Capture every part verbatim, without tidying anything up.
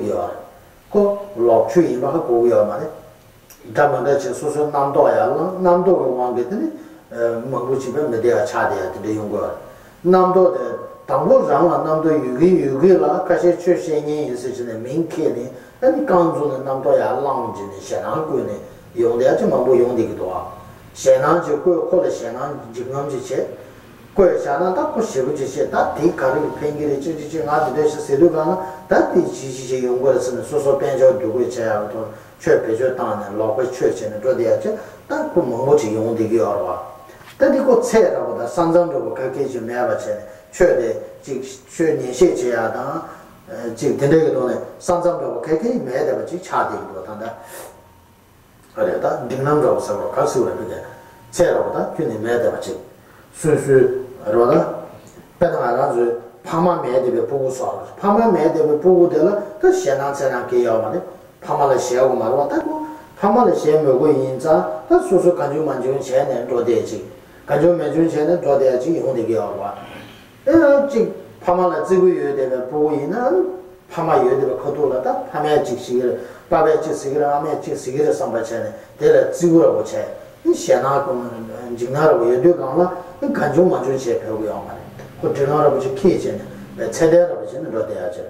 ཡོད་རེད། ཁོ་ལོག་ཆོས་ཡིན་པ་ཧ་གོ་གི་ཡོད་མ་རེད། འདྲ་མི་འདྲ་བྱས་སོ་སོའི་རྣམ་རྟོག་ཡར་ལངས། རྣམ་རྟོག་གི་དབང་གིས་དེ་ནི་མང་པོ་ཅིག་པས་མི་བདེ་བ་ཆགས་བསྡད་ཡ་དེ་འདྲ་ཡོང་གི་ཡོད་རེད། རྣམ་རྟོག་དེ་དང་པོ་རང་ལ་རྣམ་རྟོག་ཡོད་ཀྱི་ཡོད་ཀྱི་ལ། ཁ་ཤས་ཆོས་བཤད་མཁན་ཡིན་ཟེར་བྱས་ནས་མིང་འཁྱེར་ནས་ཨ་ནི་རྐང་བཙུགས་ནས་རྣམ་རྟོག་ཡར་བསླངས་བྱས་ནས་ཞེད་སྣང་བསྐུལ་ནས་ཡོང་བསྡད་ཡ་ཅིག་མང་པོ་ཡོང་བསྡད་ཀྱི་འདུག་ཨ། ཞེད་སྣང་ཅིག་བསྐུལ། ཁོ་ལ་ཞེད་སྣང་འཇིགས་རྔམ་ཅིག་བྱས། བསྐུལ་བཞག་ན་ད་ཁོ་ཞེ་པོ་ཅིག་བྱས། ད་དེ་ག་རེ་ཕན་གྱི་རེད། ཅི་ཅི་ཅི་ང་དེ་འདྲ་ཞིག་ཟེར་དུས་གང་ན་ད་དེ་ཅི་ཅི་ཅི་ཡོང་གི་རེད་ཟེར་ནས་སོ་སོ་དཔལ་འབྱོར་སྡུག་པོ་བྱས་ཡག་གི་ཐོག་ཆོས་བེད་སྤྱོད་བཏང་ནས་ལོག་པའི་ཆོས་བྱས་ནས་འགྲོ་བསྡད་ཡ་ཅིག་ད་ཁོ་མང་པོ་ཅིག་ཡོང་བསྡད་ཀྱི་ཡོད་རེད་བ། ད་འདི་ཁོ་ཚད་འདྲ་པོ་དང་ས་མཚམས་འདྲ་པོ་ག་གེ་ཅིག་མེད་པ་བྱས་ནས་ཆོས་དེ་ཅིག་ཆོས་ཉན་བཤད་བྱེད་ཡ་དང་ཅིག་དེ་འདྲ་གི་ཐོག་ནས་ས་མཚམས་འདྲ་པོ་ག་གེ་མེད་བསྡད་པ་ཅིག་ཆགས་བསྡད་ཀྱི་འདུག་ད་ལྟ། ཨ་རེད། ད་འགྲིག་ལམ་འདྲ་པོ་ཟེར་བ་ག་ཟེར་བ་རེད། ཕ་གི་ཚད་འདྲ་པོ་ད་ཁྱོན་ནས་མེད་བསྡད་པ་ཅིག་སོ་སོའི་རེད་བ། ད་དཔེར་ན་ང་རང་ཚོའི་ཕ་མ་མེད་བསྡད་པའི་ཕྲུ་གུ་སོགས་རེད། ཕ་མ་མེད་བསྡད་པའི་ཕྲུ་གུ་དེ་ལ་ད་ཞེད་སྣང་ཚད་སྣང་གང་ཡང་ཡོད་མ་རེད། ཕ་མ་ལ་ཞེད་དགོས་མ་རེད་བ། ད་ཁོ་ཕ་མ་ལ་ཞེད་མོས་དགོས་ཡིན་ཙང་ད་སོ་སོ་གང་བྱུང་མང་བྱུང་བྱས་ནས་འགྲོ་བསྡད་ཅིག་གང་བྱུང་མང་བྱུང་བྱས་ནས་འགྲོ་བསྡད་ཅིག་ཡོང་བསྡད་ཀྱི་ཡོད་རེད་བ། ཨེ་ཅིག་ཕ་མ་ལ་བརྩི་གི་ཡོད་བསྡད་པའི་ཕྲུ་གུ་ཡིན་ན། ཕ་མ་ཡོད་བསྡད་པའི་ཁ་ཐུག་ལ་ད་ཕ་མས་ཅིག་ཟེར་གི་རེད། པ་ཕས་ཅིག་ཟེར་གི་རེད། ཨ་མས་ཅིག་ཟེར་གི་རེད་བསམ་པ་བྱས་ནས་དེ་ལ་བརྩི་བཀུར་ར་བོ་བྱས། ཞེད་སྣང་དང་འཇིགས་སྣང་ར་བོ་ཡོད་དུས་གང་ལ་གང་བྱུང་མང་བྱུང་བྱས་ཕེབས་གི་ཡོད་མ་རེད། ཁོ་འགྲིག་ལམ་ར་བོ་ཅིག་འཁྱེར་བྱས་ནས་ཚད་ལྡན་ར་བོ་བྱས་ནས་འགྲོ་བསྡད་ཡ་ཅིག་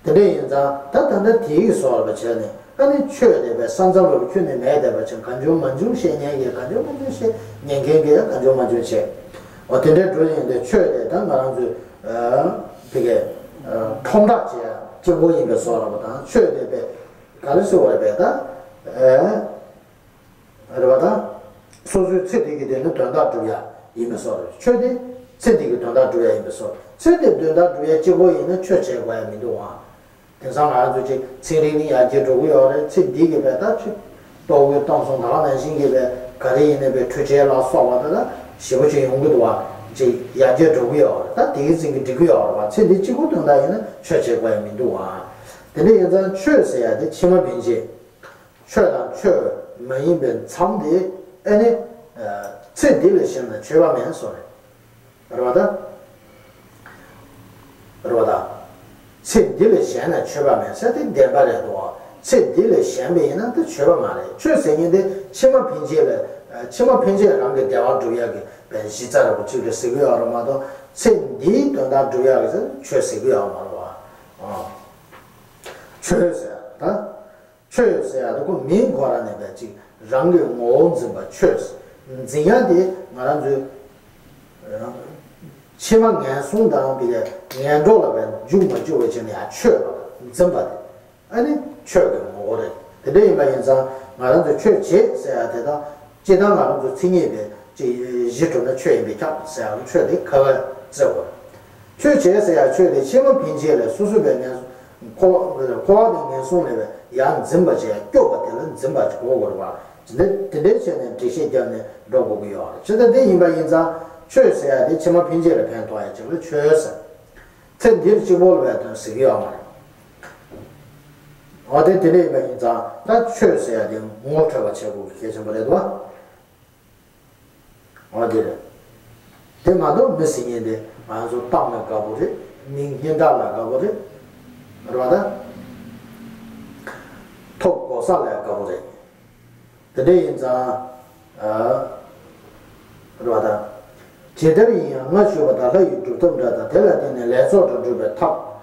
དེ་འདྲ་ཡིན་ཙང་ད་ད་ལྟ་དེའི་བཟོ་འདྲ་བྱས་ནས་ཨ་ནི་ཆོས་དེ་བས་ས་མཚམས་ར་བོ་ཁྱོན་ནས་མེད་བསྡད་པ་ཅིག་གང་བྱུང་མང་བྱུང་བཤད་མཁན་གྱིས་གང་བྱུང་མང་བྱུང་བཤད། ཉན་མཁན་གྱིས་གང་བྱུང་མང་བྱུང་བཤད། འོ་དེ་འདྲའི་འགྲོ་ཡིན་ཏེ། ཆོས་དེ་ད་ང་རང་ཚོའི་ཨ་ཕ་གི་ཨ་ཁྲོམ་བསྒྲགས་བྱེད་ཡ་གཅིག་པོ་ཡིན་པའི་བཟོ་འདྲ་བོ་དང་། ཆོས་དེ་བས་ག་རེ་ཟེར་བ་རེད་པས། ད་ཨ་རེད་བ། ད་སོ་སོའི་ཚེ་འདི་གི་དེ་ནི་དོན་དག་སྒྲུབ་ཡ་ཡིན་པའི་བཟོ་འདྲ། ཆོས་དེ་ཚེ་འདི་གི་དོན་དག་སྒྲུབ་ཡ་ཡིན་པའི་བཟོ། ཚེ་འདི་དོན་དག་སྒྲུབ་ཡ་གཅིག་པོ་ཡིན་ན་ཆོས་བྱེད་དགོས་ཡ་མི་འདུག་ཨང་། དེང་སང་ང་རང་ཚོ་ཅིག་ཚན་རིག་ནི་ཡར་རྒྱས་འགྲོ་གི་ཡོད་རེད། ཚེ་འདི་གི་བས་ད་ཅིག་ལྟོ་གོས་གཏམ་གསུམ་ད་ག་ནང་བཞིན་གྱི་བས་ག་རེ་ཡིན་ནའི་བས་འཕྲུལ་ཆས་ལ་སོགས་པ་ད་ད་ཞེ་པོ་ཅིག་ཡོང་གི་འདུག་བ། ཅིག་ཡར་རྒྱས་འགྲོ་གི་ཡོད་རེད། ད་དེ་གི་རྩིང་གི་འགྲིག་གི་ཡོད་རེད་བ། ཚེ་འདི་གཅིག་པོ་དོན་དག་ཡིན་ན་ཆོས་བྱེད་དགོས་ཡ་མི་འདུག་བ། དེ་འདྲ་ཡིན་ཙང་ཆོས་ཟེར་ཡ་དེ་ཕྱི་མ་ཕན་ཆད། ཆོས་དང་ཆོས་མ་ཡིན་པའི་མཚམས་དེ་ཨ་ནི་ཚེ་འདི་ལས་གཞན་ལ་ཆོས་པ་མེད་སོ་རེད། རེད་བ་ད། རེད་བ་ད། ཚེ་འདི་ལས་གཞན་ན་ཆོས་པ་མེད་ཟེར་དེ་བདེན་པ་རེད་དོ། ཚེ་འདི་ལས་གཞན་པ་ཡིན་ན་དེ་ཆོས་པ་མ་རེད། ཆོས་ཟེར་མཁན་དེ་ཕྱི་མ་ཕན་ཆད་ལ་ཕྱི་མ་ཕན་ཆད་རང་གི་བདེ་བ་སྒྲུབ་ཡག་གི་བའི་གཞི་རྩ་ར་བོ་གཅིག་རེད་ཟེར་གི་ཡོད་རེད་མ་གཏོགས། ཚེ་འདིའི་དོན་དག་སྒྲུབ་ཡག་གི་ཆོས་ཟེར་གི་ཡོད་མ་རེད་བ། ཨ། ཆོས་ཟེར་ད། ཆོས་ཟེར་ཡ་དེ་ཁོ་མིང་ཁོ་རང་ནས་བས་ཅིག་རང་གི་ངོ་བོ་འཛིན་པ་ཆོས། འཛིན་ཡ་དེ་ང་རང་ཚོའི་ཕྱི་མ་ངན་སོང་དང་བི་ལས་ངན་གྲོགས་ལ་བས་འཇུག་མ་འཇུག་བས་བྱས་ནས་ཡ་ཆོས་པ་འཛིན་པ་དེ་ཨ་ནི་ཆོས་ཀྱི་ངོ་བོ་རེད། དེ་འདྲ་ཡིན་པ་ཡིན་ཙང་ང་རང་ཚོས་ཆོས་བྱེད་ཟེར་ཡ་དེ་དང་སྤྱིར་བཏང་ང་རང་ཚོ་མཚན་ཉིད་དེ་ཅིག་གཞི་གྲུབ་ན་ཆོས་ཡིན་པས་ཁྱབ་ཟེར་ཡ་ཆོས་དེ་ཁ་བ་བརྩི་དགོས། ཆོས་བྱེད་ཟེར་ཡ་ཆོས་དེ་ཕྱི་མ་ཕན་ཆད་ལས་སོ་སོ་བས་ངན་འཁོར་བ་དང་ངན་སོང་ལས་བས་ཡར་འཛིན་པ་བྱས། སྐྱོབ་པ་དེ་ལ་འཛིན་པ་གོ་དགོས་རེད་བ། དེ་འདྲ་དེ་འདྲའི་བྱས་ནས་འགྲེལ་བཤད་བརྒྱབ་ནས་འགྲོ་དགོས་ཀྱི་ཡོད་རེད། ཇི་ལྟར་དེ་ཡིན་པ་ཡིན་ཙང་ཆོས་ཟེར་ཡ་དེ་ཕྱི་མ་ཕན་ཆད་ལ་ཕན་ཐོགས་ཡ་ཅིག་ལ་ཆོས་ཟེར། ཚེ་འདིར་གཅིག་པོ་ལ་བས་དོན་ཟེར་གྱི་ཡོད་མ་རེད། འོ་དེ་དེ་འདྲ་ཡིན་པ་ཡིན་ཙང་ད་ཆོས་ཟེར་ཡ་དེ་ངོ་འཕྲོད་པ་བྱེད་དགོས་ཀྱི་གལ་ཆེན་པོ་རེད་དོ། འོ་དེ་རེད། དེ་མ་གཏོགས་མི་ཟེར་མཁན་དེ་ང་ཚོ་གཏམ་ལ་དགའ་པོ་རེད། མིང་སྙན་གྲགས་ལ་དགའ་པོ་རེད། རེད་བ་ད། ཐོབ་གོ་ས་ལ་དགའ་པོ་རེད། དེ་འདྲ་ཡིན་ཙང་། ཨ། རེད་བ་ད། ཇི་ལྟར་ཡིན་ཡང་སྔར་ཞུས་པ་དག་ལྷ་ཡི་སྒྲུབ་ཐབས་འདྲ་དང་། དེ་ལ་བརྟེན་ནས་ལས་ཚོགས་འགྲོ་སྒྲུབ་པའི་ཐབས་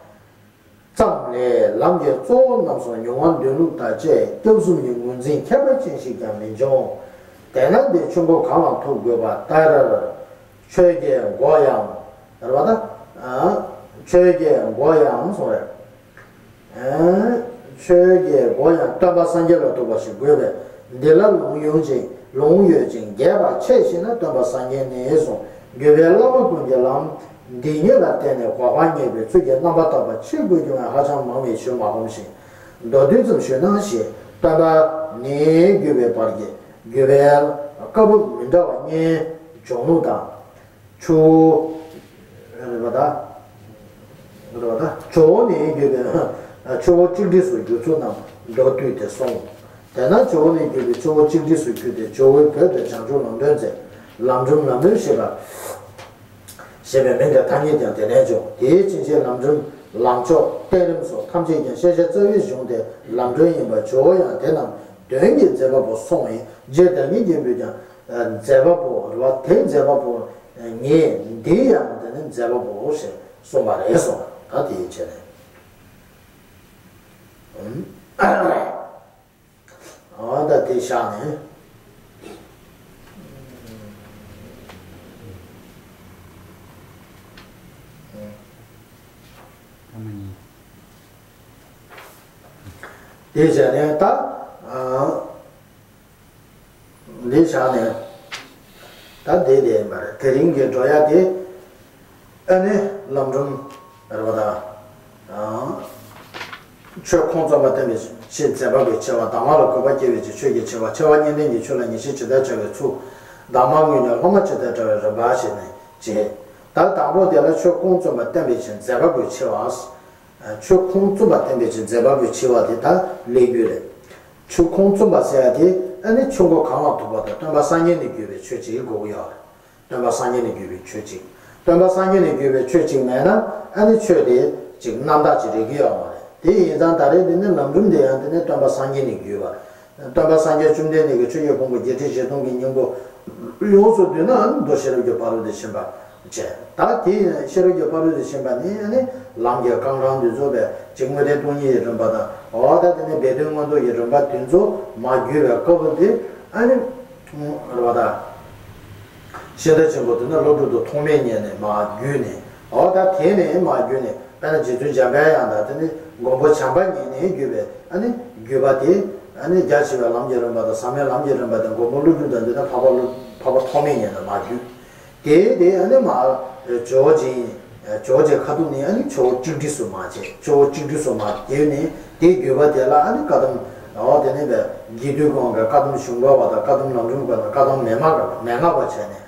ཙམ་ལས་ལམ་གྱི་གཙོ་བོ་རྣམ་གསུམ་མྱོང་བ་འདོད་ལུགས་དང་བཅས་སྐྱབས་གསུམ་གྱི་ངོས་འཛིན་ཁྱད་པར་ཅན་ཞིག་ཀྱང་མི་འབྱུང་། དེས་ན་འདིར་ཆོས་འཁོར་གང་ལ་ཐུག་དགོས་པ་ལྟར། ཆོས་ཀྱི་སྒོ་ཡང་། རེད་བ་ད། ཨ། ཆོས་ཀྱི་སྒོ་ཡང་གསུངས་རེད། ཨ། ཆོས་ཀྱི་སྒོ་ཡང་སྟོན་པ་སངས་རྒྱས་ལ་ཐུག་པ་ཞིག་དགོས་པས། འདི་ལ་ལུང་ཡོད་ཅིང་ལུང་ཡོད་ཅིང་རྒྱས་པར་འཆད་ཞེ་ན། སྟོན་པ་སངས་རྒྱས་ནས་གསུངས། བརྒྱུད་པའི་བསླབ་པ་ཀུན་གྱི་ལམ་འདི་ཉིད་ལ་བརྟེན་ནས་གོ་འཕང་བརྙེས་པའི་ཚུལ་གྱི་རྣམ་པར་དག་པ་ཆེས་དགོས་བྱུང་བས་ཧ་ཅང་མང་བའི་ཞུ་མ་ཁོམ་ཞིང་། མདོར་བསྡུས་ཙམ་ཞུས་ན་ཞེས། སྟོན་པ་ནས་བརྒྱུད་པའི་བར་གྱི་བརྒྱུད་པའི་བཀའ་བབས་མི་འདྲ་བ་ལྔའི་འཇོག་ལུགས་དང་། ཆུ་བོ། རེད་པ་ད། རེད་པ་ད། ཇོ་བོ་ནས་བརྒྱུད་པའི་ཆུ་བོ་གཅིག་སྒྲིལ་སུ་འགྱུར་ཚུལ་རྣམས་མདོར་བསྡུས་ཏེ་གསུངས། དེས་ན་ཇོ་བོ་ནས་བརྒྱུད་པའི་ཆུ་བོ་གཅིག་སྒྲིལ་སུ་གྱུར་ཏེ་ཇོ་བོའི་བོད་དུ་བྱང་ཆུབ་ལམ་སྒྲོན་མཛད། ལམ་རིམ་ལམ་རིམ་ཞེས་པ། ཞེས་པའི་མིང་དང་ཐ་སྙད་ཀྱང་དེ་ནས་བྱུང་། དེའི་ཕྱིན་ཆད་ལམ་རིམ་ ལམ་མཆོག་བསྟན་རིམ་སོགས་ཐམས་ཅད་ཀྱང་ཤེས་བྱ་རྩ་བའི་གཞུང་དེ་ལམ་སྒྲོན་ཡིན་པ་ཇོ་བོ་ཡང་དེ་རྣམས་དོན་གྱི་མཛད་པ་པོ་སོང་བས་རྗེ་བདག་ཉིད་མགོན་པོས་ཀྱང་མཛད་པ་པོ་རེད་བ། དེ་མཛད་པ་པོ་ངས་འདི་ཡང་དེ་ནི་མཛད་པ་པོ་ཞེས་གསུངས་པ་རེད་གསུངས། ད་དེ་ཡིན་བྱས་ནས། འོ་ད་དེ་བཞག་ནས། ཐ་མ་གཉིས། དེ་བཞག་ནས་ད། འདི་བཞག་ནས། ད་དེ་དེ་ཡིན་པ་རེད། དེ་རིང་གི་འགྲོ་ཡ་དེ། ཨ་ནི་ལམ་རིམ་རེད་པ་ད། ཆོས་ཁུངས་བཙུན་པ་བསྟན་པའི་ཕྱིར་མཛད་པ་པོའི་ཆེ་བ། གདམས་ངག་ལ་གུས་པ་སྐྱེ་བའི་ཕྱིར་ཆོས་ཀྱི་ཆེ་བ། ཆེ་བ་གཉིས་ལྡན་གྱི་ཆོས་ལ་ངེས་ཤེས་ཇི་ལྟར་བྱ་བའི་ཚུལ། གདམས་ངག་དངོས་ཉིད་སློབ་མ་ཇི་ལྟར་བཀྲལ་བའི་རིམ་པ་བྱས་ནས་བྱེད། ད་དང་པོ་དེ་ལ་ཆོས་ཁུངས་བཙུན་པ་བསྟན་པའི་ཕྱིར་མཛད་པ་པོའི་ཆེ་བ། ཆོས་ཁུངས་བཙུན་པ་བསྟན་པའི་ཕྱིར་མཛད་པ་པོའི་ཆེ་བ་དེ་ད་ལས་རྒྱུ་རེད། ཆོས་ཁུངས་བཙུན་པ་ཟེར་ཡ་དེ་ཨ་ནི་ཆོས་འཁོར་གང་ལ་ཐུག་པ་དང་སྟོན་པ་སངས་རྒྱས་ནས་བརྒྱུད་པའི་ཆོས་ཅིག་དགོས་ཀྱི་ཡོད་རེད། སྟོན་པ་སངས་རྒྱས་ནས་བརྒྱུད་པའི་ཆོས་ཅིག་སྟོན་པ་སངས་རྒྱས་ནས་བརྒྱུད་པའི་ཆོས་ཅིག་མེད་ན་ཨ་ནི་ཆོས་དེ་ཅིག་རྣམ་དག་ཅིག་རེག་གི་ཡོད་མ་རེད། དེ་ཡིན་ཙང་ད་རེས་འདི་ནི་ལམ་རིམ་དེ་ཡང་དེ་ནི་སྟོན་པ་སངས་རྒྱས་ནས་བརྒྱུད་པ། སྟོན་པ་སངས་རྒྱས་བཅོམ་ལྡན་འདས་ཀྱི་ཆོས་ཀྱི་ཕུང་པོ་བརྒྱད་ཁྲི་བཞི་སྟོང་གི་སྙིང་པོ་ཡོངས་སུ་བསྡུས་ན་མདོ་ཤེས་རབ་ཀྱི་ཕ་རོལ་ཏུ་ཕྱིན་པ་བྱས། ད་དེ་ཤེས་རབ་ཀྱི་ཕ་རོལ་ཏུ་ཕྱིན་པ་ནི་ཨ་ནི་ལམ་གྱི་རྐང་གྲངས་འདི་ཚོ་བས་ཅིག་དངོས་བསྟན་སྟོང་ཉིད་ཀྱི་རིམ་པ་དང་། འོ་ད་དེ་ནི་སྦས་དོན་མངོན་རྟོགས་ཀྱི་རིམ་པ་དེ་ཚོ་མར་བརྒྱུད་པའི་སྐབས་དེ་ཨ་ནི་རེད་པ་ད། ཤིང་རྟ་ཆེན་པོ་དེ་ནི་ཀླུ་སྒྲུབ་ཏུ་ཐོགས་མེད་ཉིད་ནས་མར་བརྒྱུད་ནས། འོ་ད་དེ་ནས་མར་བརྒྱུད་ནས་དཔེར་ན་རྗེ་བཙུན་འཇམ་པའི་དབྱངས་དང་དེ་ནི་མགོན་པོ་བྱམས་པ་ཉིད་ནས་བརྒྱུད་པའི་ཨ་ནི་བརྒྱུད་པ་དེ་ཨ་ནི་རྒྱ་ཆེ་བའི་ལམ་གྱི་རིམ་པ་དང་ཟབ་མོའི་ལམ་གྱི་རིམ་པ་དེ་མགོན་པོ་ཀླུ་སྒྲུབ་དང་དེ་ནི་འཕགས་པ་ཀླུ་འཕགས་པ་ཐོགས་མེད་ཉིད་ནས་མར་བརྒྱུད། དེ་དེ་ཨ་ནི་མར་ཇོ་བོ་རྗེ་ཇོ་བོ་རྗེ་ཁ་ཐུག་ནས་ཨ་ནི་ཇོ་བོ་གཅིག་སྒྲིལ་སུ་མར་བྱས། ཇོ་བོ་གཅིག་སྒྲིལ་སུ་མར་བསྐྱལ་ནས་དེའི་བརྒྱུད་པ་དེ་ལ་ཨ་ནི་བཀའ་གདམས། འོ་དེ་ནས་བས་རྒྱས་བསྡུས་སྒོམ་གྱི་བཀའ་གདམས་གཞུང་པ་བ་དང་བཀའ་གདམས་ལམ་རིམ་པ་དང་བཀའ་གདམས་མན་ངག་པ་མན་ངག་པ་བྱས་ནས།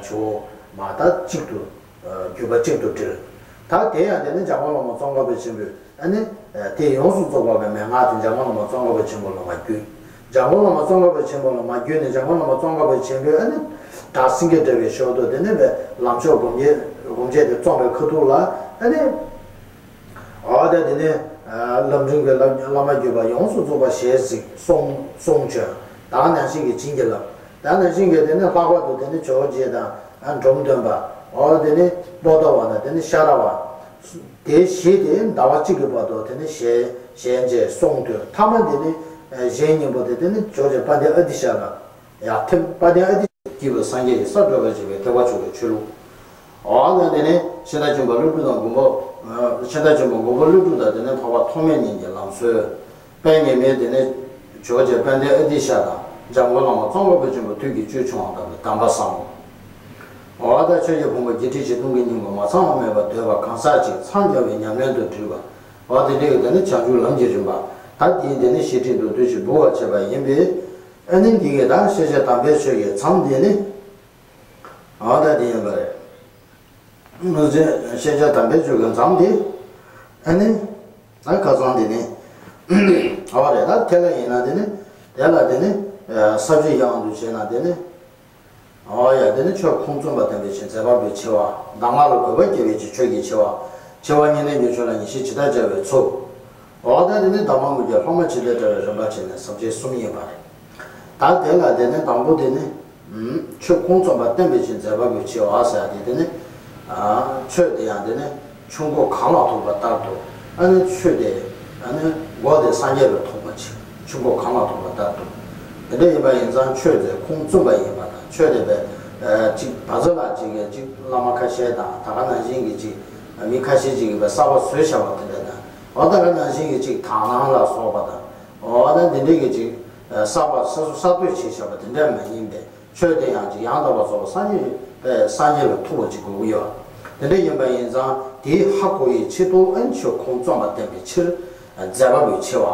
ཇོ་བོ་མར་ད་གཅིག་ཏུ་བརྒྱུད་པ་གཅིག་ཏུ་དྲིལ། ད་དེ་ཡང་དེ་ནི་འཇམ་མགོན་བླ་མ་ཙོང་ཁ་པ་ཆེན་པོས་ཨ་ནི་དེ་ཡོངས་སུ་རྫོགས་པ་གི་མན་ངག་དེ་འཇམ་མགོན་བླ་མ་ཙོང་ཁ་པ་ཆེན་པོ་ལ་མར་བརྒྱུད། འཇམ་མགོན་བླ་མ་ཙོང་ཁ་པ་ཆེན་པོ་ལ་མར་བརྒྱུད་ནས་འཇམ་མགོན་བླ་མ་ཙོང་ཁ་པ་ཆེན་པོས་ཨ་ནི་བྲག་སེང་གེ་འདྲ་བའི་ཞོར་དུ་དེ་ནི་བས་ལམ་མཆོག་སྒོམ་བྱེད་སྒོམ་བྱེད་དེ་རྩོམ་པའི་ཁ་ཐུག་ལ་ཨ་ནི། འོ་ད་དེ་ནས་ལམ་རིམ་གྱི་བླ་བླ་མ་བརྒྱུད་པ་ཡོངས་སུ་རྫོགས་པ་ཞེས་གཟིགས་གསུང་གསུང་བྱོན། ད་ནང་བཞིན་གྱི་བྱིན་གྱིས་བརླབས། ད་ནང་བཞིན་གྱི་དེ་ནས་ལྷག་པར་དུ་དེ་ནས་ཇོ་བོ་རྗེ་དང་འབྲོམ་སྟོན་པ། འོ་དེ་ནས་པོ་ཏ་བ་དང་དེ་ནས་ཤ་ར་བ། དེ་བཞི་དེ་ཟླ་བ་གཅིག་གི་བར་དུ་དེ་ནས་ཞལ་ཞལ་མཇལ་གསུང་ཐོས། ཐ་མ་དེ་ནས་གཞན་སྙིང་པོ་དེ་དེ་ནས་ཇོ་བོ་རྗེ་དཔལ་ལྡན་ཨ་ཏི་ཤ་ལ། ཡར་ཐིམ། དཔལ་ལྡན་ཨ་ཏི་ཤ་སྐྱེས་བུ་སངས་རྒྱས་ཀྱི་སར་བགྲོད་པར་བྱེད་པའི་ཐེག་པ་མཆོག་གི་ཆོས་ལུགས། འོ་ན་དེ་ནས་ཤིང་རྟ་ཆེན་པོ་ཀླུ་སྒྲུབ་དང་མགོན་པོ། ཤིང་རྟ་ཆེན་པོ་མགོན་པོ་ཀླུ་སྒྲུབ་དང་དེ་ནས་འཕགས་པ་ཐོགས་མེད་ཉིད་ཀྱི་ལམ་སྲོལ། དཔལ་ཉེ་སྨན་དེ་ནས་ཇོ་བོ་རྗེ་དཔལ་ལྡན་ཨ་ཏི་ཤ་དང་འཇམ་མགོན་བླ་མ་ཙོང་ཁ་པ་ཆེན་པོ་ཐུགས་ཀྱི་བཅུད་ཕྱུང་བ་དང་གདམས་པ་བཟང་བོ། འོ་ད་ཆོས་ཀྱི་ཕུང་པོ་བརྒྱད་ཁྲི་བཞི་སྟོང་གི་སྙིང་པོ་མ་ཚང་བ་མེད་པར་འདོད་པ་གང་ཟག་ཅིག་འཚང་རྒྱ་བའི་ཉམས་ལེན་དུ་འདྲིས་པ། འོ་དེ་འདྲའི་དེ་ནི་བྱང་ཆུབ་ལམ་གྱི་རིམ་པ། ད་དེའི་དེ་ནི་བཤེས་སྤྲིང་དུ་བསྡུས་ཤིང་འབུལ་བར་བྱེད་པ་ཡིན་པས། ཨ་ནི་འདི་གའི་ད་ཤེས་བྱ་དམ་པའི་ཆོས་ཀྱི་མཚམས་འདི་ནི། འོ་ད་འདི་ཡིན་པ་རེད། ཤེས་བྱ་དམ་པའི་ཆོས་ཀྱི་མཚམས་འདི། ཨ་ནི། ད་ཁ་སང་འདི་ནི། འོ་རེད། ད་དེ་ལ་ཡིན་ན་འདི་ནི། དེ་ལ་འདི་ནི། ས་བཅད་དབྱངས་དུ་བྱས་ན་འདི་ནི། འོ་ཡ། དེ་ནི་ཆོས་ཁུངས་བཙུན་པ་བསྟན་པའི་ཕྱིར་མཛད་པ་པོའི་ཆེ་བ། གདམས་ངག་ལ་གུས་པ་སྐྱེ་བའི་ཕྱིར་ཆོས་ཀྱི་ཆེ་བ། ཆེ་བ་གཉིས་ལྡན་གྱི་ཆོས་ལ་ངེས་ཤེས་ཇི་ལྟར་བྱ་བའི་ཚུལ། འོ་ད་དེ་ནི་གདམས་ངག་དངོས་ཀྱི་སློབ་མ་ཇི་ལྟར་བཀྲལ་བའི་རིམ་པ་བྱས་ནས་ཟབ་ཆོས་གསུམ་ཡིན་པ་རེད། ད་དེ་ལ་དེ་ནི་དང་པོ་དེ་ནི། ཆོས་ཁུངས་བཙུན་པ་བསྟན་པའི་ཕྱིར་མཛད་པ་པོའི་ཆེ་བ་ཟེར་ཡ་དེ་དེ་ནི། ཆོས་དེ་ཡང་དེ་ནི། ཆོས་འཁོར་གང་ལ་ཐུག་པ་ལྟར་དུ། ཨ་ནི་ཆོས་དེ། ཨ་ནི་སྒོ་དེ་སངས་རྒྱས་ལ་ཐུག་པ་ཅིག་ཆོས་འཁོར་གང་ལ་ཐུག་པ་ལྟར་དུ། དེ་འདྲ་ཡིན་པ་ཡིན་ཙང་ཆོས་དེ་ཁུངས་བཙུན་པ་ཡིན་པ་དང་། ཆོས་དེ་བས། ཅིག་ད་ཚོད་ལ་ཅིག་གིས་ཅིག་བླ་མ་ཁ་ཤས་དང་། ད་ག་ནང་བཞིན་གྱི་ཅིག་མི་ཁ་ཤས་ཅིག་གིས་བས་གསར་པ་བཟོས་བཞག་པ་དེ་འདྲ་དང་། འོ་ད་ག་ནང་བཞིན་གྱི་ཅིག་དག་སྣང་ལ་སོགས་པ་དང་། འོ་ད་འདི་འདྲའི་གི་ཅིག་གསར་པ་གསར་བཟོ་གསར་གཏོད་བྱས་བཞག་པ་དེ་འདྲ་མ་ཡིན་པས། ཆོས་དེ་ཡང་ཅིག་ཡང་དག་པར་རྫོགས་པ་སངས་རྒྱས་པའི་སངས་རྒྱས་ལ་ཐུག་པ་ཅིག་དགོས་ཀྱི་ཡོད། དེ་འདྲ་ཡིན་པ་ཡིན་ཙང་དེའི་ཧ་གོ་བའི་ཆེད་དུ་ཨ་ནི་ཆོས་ཁུངས་བཙུན་པ་བསྟན་པའི་ཕྱིར་མཛད་པ་པོའི་ཆེ་བ་